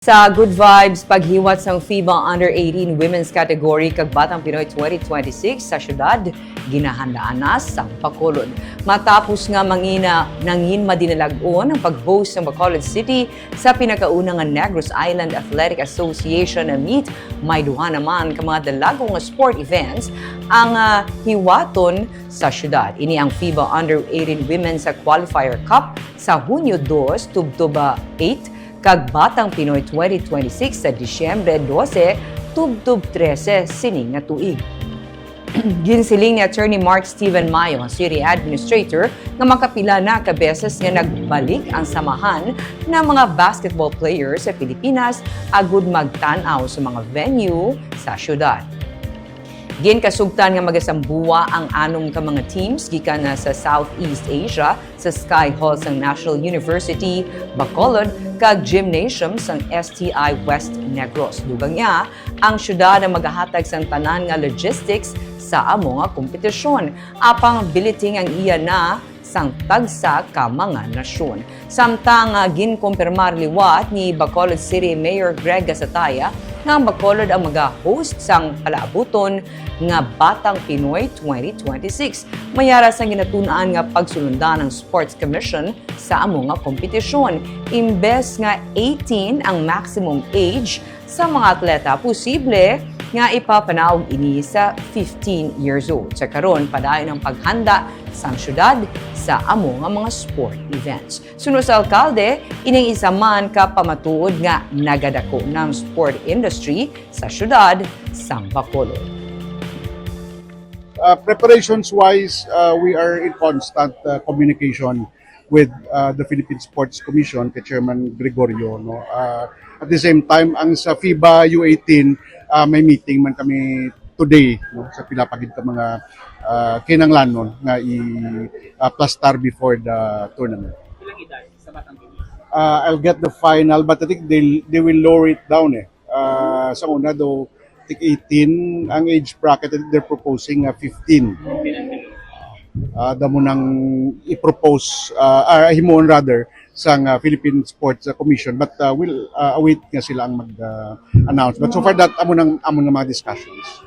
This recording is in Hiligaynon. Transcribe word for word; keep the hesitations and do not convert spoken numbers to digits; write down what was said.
Sa Good Vibes, paghiwat sang FIBA Under eighteen Women's Category kag Batang Pinoy twenty twenty-six sa syudad, ginahandaan na sang Bacolod. Matapos nga mangina, nangin madinalag-on ang pag-host sang Bacolod City sa pinakauna nga Negros Island Athletic Association na meet, may duha naman ka mga dalago nga sport events ang, ah, hiwaton sa syudad. Ini ang FIBA Under eighteen Women's Qualifier Cup sa Hunyo dos tubtob, ah, eight, kag Batang Pinoy twenty twenty-six sa Disyembre dose tubtob trese sining nga tuig. Ginsiling ni Attorney Mark Steven Mayo, ang City Administrator, nga makapila na ka beses nga nagbalik ang samahan ng mga basketball players sa Pilipinas agud magtan-aw sa mga venue sa syudad. Ginkasugtan nga magasambuwa ang anom ka mga teams gikan na sa Southeast Asia sa Sky Hall sang National University, Bacolod, kag Gymnasium sang S T I West Negros. Dugang niya, ang syudad ang magahatag sang tanan nga logistics sa amo nga kompetisyon. Apang biliting ang iya na sang tagsa ka mga nasyon. Samtang, ah, ginkumpirmar liwat ni Bacolod City Mayor Greg Gasataya nga ang Bacolod ang maga-host sang palaabuton nga Batang Pinoy twenty twenty-six. Mayara sang ginatun-an nga pagsulundan ang Sports Commission sa amo nga kompetisyon. Imbes nga eighteen ang maximum age sa mga atleta, posible nga ipapanaog ini sa fifteen years old. Sa karon, padayon ang paghanda sang syudad sa amo nga mga sport events. Suno sa alkalde, ining isa man ka pamatuod nga nagadako na ang sport industry sa syudad sang Bacolod. Uh, preparations wise, uh, we are in constant uh, communication with uh, the Philippine Sports Commission kay Chairman Gregorio, no. Uh, at the same time, ang sa FIBA U eighteen, uh, may meeting man kami today, no, sa pila pa gid ka mga uh, kinanglanon nga i uh, plastar before the tournament. Ilang edad sa Batang Pinoy? Uh, I'll get the final, but I think they they will lower it down eh. Uh, sa una daw, tik eighteen ang age bracket, they're proposing uh, fifteen. Uh, damo nang i-propose, uh, uh, himuon rather, sang uh, Philippine Sports uh, Commission, but uh, we'll uh, await nga sila ang mag-announce. But so far that amo nang amo nga mga discussions.